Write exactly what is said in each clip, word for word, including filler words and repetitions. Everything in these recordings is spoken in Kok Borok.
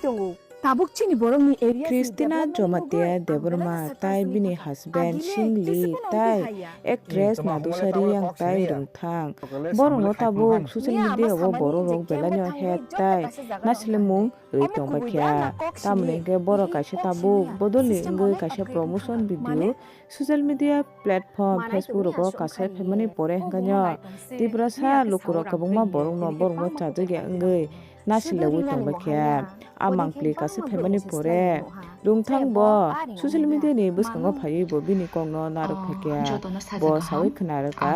Tabuk chini borokni area Christina Jomatia Debbarma tai bini husband Singli tai actress Nadusari yang tai rwngthang. Borokno tabuk social media o borok rok belai no hate tai naislemung rwi tongba kha. Tamoni hwnkhe borok kaisa tabuk bodolni wngwi kaisa promotion video social media platform Facebook rogo kasai phaimani pore hwnkhe no Tiprasa lukurok kwbangma borokno borokno chajak ya wngwi nasilaiwi tongba kha. A mangpli kasai phaimani pore rwngthang bo social media ni bwskango phaiwi bo bini kokno narwk phaikha. Bo sawi khna rwkha.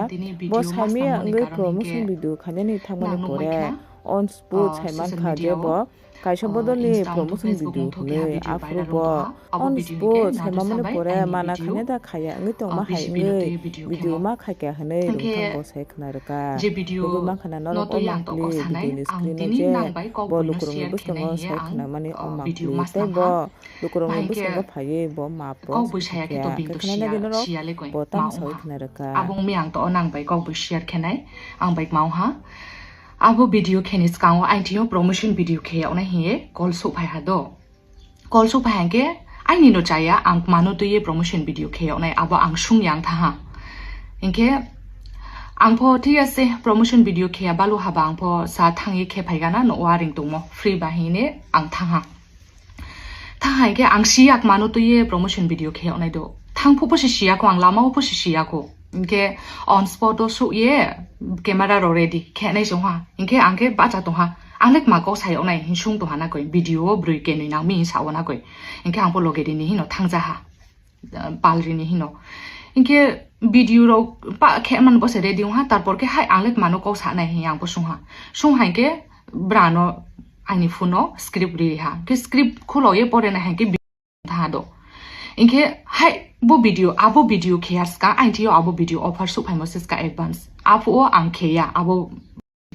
Bo saimaya wngwi promotion video khainani thangmani pore on spot saimankha je bo kaisa bodolni promotion video hwnwi. Aphuru bo on spot saimamani pore mana khaina da khaya wngwi tongma hai wngwi video ma khaikha hwnwi rwngthang bo sai khna rwkha. Nugwi mankha na norok o mangpli video ni screen o je bo lukurokni bwskango sai khna mani o mangpli tei bo lukurokni bwskango phaiwi bo map rok kok bui saya khe to bini to khna nadi norok bo tamo sawi khna rwkha. Abo wngmi ang to o nang bai kok bui share khenai ang bai kmao ha. Abo video kheni swkango aini thio promotion video khe yawnai hiye call sok phai ha do. Call sok phai hangke aini no chaya ang mano twiye promotion video khe yawnai abo ang sung yang tha ha. Hinkhe ang pho thik ase promotion video khe ya balu haba ang pho sa thangye khe phai gana no waring tongmo free ba hine ang thang ha. Thang hai khe ang siyak mano twiye promotion video khe onai do. Thang phu phu si siya ko ang lama o phu si siya ko. Hinkhe on spot o suk ye camera ro ready khe nai song ha. Hinkhe ang khe bacha tong ha. Ang le kma kok sai onai hin sung tong ha na koi video o brui kenui nang mi sa o na koi. Hinkhe ang pho loge rini hino thang ja ha. Palrini hino. Hinkhe video rok pa khe man bo se ready wngha, tarpor khe hai ang le mano kok sa nai hiya ang bo sungha. Sung hai khe brano aini phone o script ri ha. Khe script khulo ye pore nai hai khe video tha do. Hinkhe hai bo video, abo video khe ya ska, aini thio abo video offer su phaimo se ska advance. Aphu o ang khe ya, abo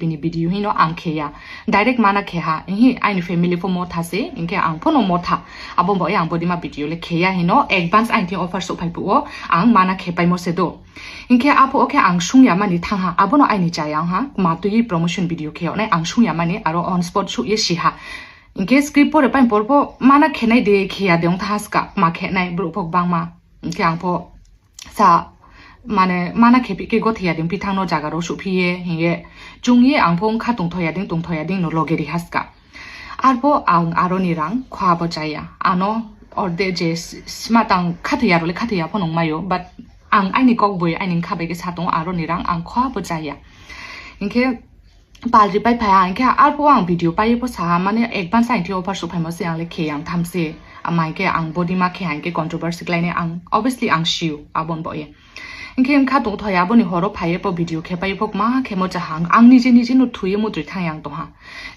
bini video hino ang khe ya. Direct mana khe ha. Hi aini family pho motha se, hinkhe ang phono motha. Abo bo ang bodima video le khe ya hino. Advance aini offer sok phai phuo ang mana khe paimo se do. Hinkhe apho o khe ang sung ya mani thang ha. Abono aini chaya ha. Ma twi promotion video khe onai ang sung ya mani aro on spot suk ye si ha. Hinkhe script pore pain por pho mana khe nai de khe ya de ong tha ska ma khe nai bro phok bang ma. Hinkhe ang pho sa mane mana khe phi khe gothi ya ding phi thang no jaga ro su phi ye hinge chung ye ang pho wng kha tong thoya ding tong thoya ding no loge ri ha ska. Arpho ang aro ni rang khwa bo chaya ano orde je sima tang kha thwi ya ro le kha thwi ya pho nung mayo but ang aini kok boi aini kha bai khe sa tong aro ni rang ang khwa bo chaya. Hinkhe Pal ri pai phai ha, hinkhe arphuh ang video pai pho sa ha, mane advance aini thwi offer suk phaimo se ang le khe yang tham se. Ama hinkhe ang body ma khe ha hinkhe controversy khlai nai ang, obviously ang sio, abon bo ye. Hinkhe wngkha tong thoi aboni horo phai pho video khe pai pho ma khe mo cha ha, ang nije nije no thwi ye mutri thang yang tong ha.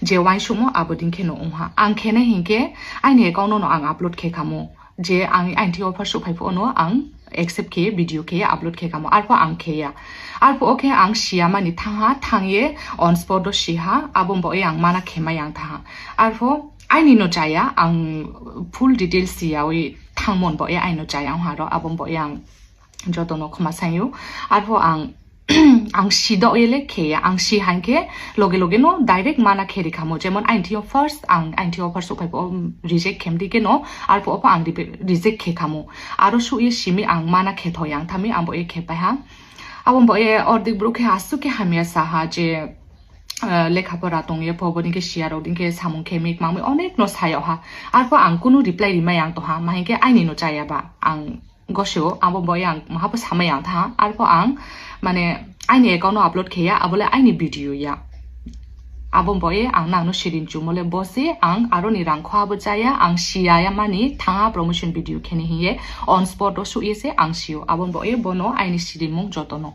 Je uaing sukmo abo din khe no wng ha. Ang khe nai hinkhe aini account no no ang upload khe kha mo. Je ang aini thwi offer suk phai pho no ang accept khe video khe upload khe kamo arpho ang khe ya arpho o khe ang siya mani thang ha thang ye on spot o si ha abo bo ang mana khe ma yang tha ha arpho aini no chaya ang full details siya wi thang mon bo ya aini no chaya ang haro abo bo ang joto no khoma sayo arpho ang Ang si dok ye le khe ya, ang si hai khe loge loge no direct mana khe ri kha mo, jemon aini thio first ang aini thio first uphai pho reject khe mdi khe no, arphuh pho ang reject khe kha mo, aro suk ye simi ang mana khe thoi ang thami ang bo ye khe pai ha, abo bo ye ordik bru khe aswk khe hamya sa ha je, ah, lekha pora tong ye pho boni khe siya rok din khe samung khe mik mang mi onek no sa yag ha, arphuh ang kunu reply ri ma yang tong ha, ma hai khe aini no cha ya ba ang. Gosio abo bo yang maha pho samai yang tha, arpho ang mane aini account no upload khe ya, abo le aini video ya. Abo bo ye ang nang no sirin chumo le bo se ang aro ni rang kho abo cha ya, ang si ya ya mani thang ha promotion video khe ni hin ye on spot o suk ye se ang sio, abo bo ye bono aini sirin mung joto no.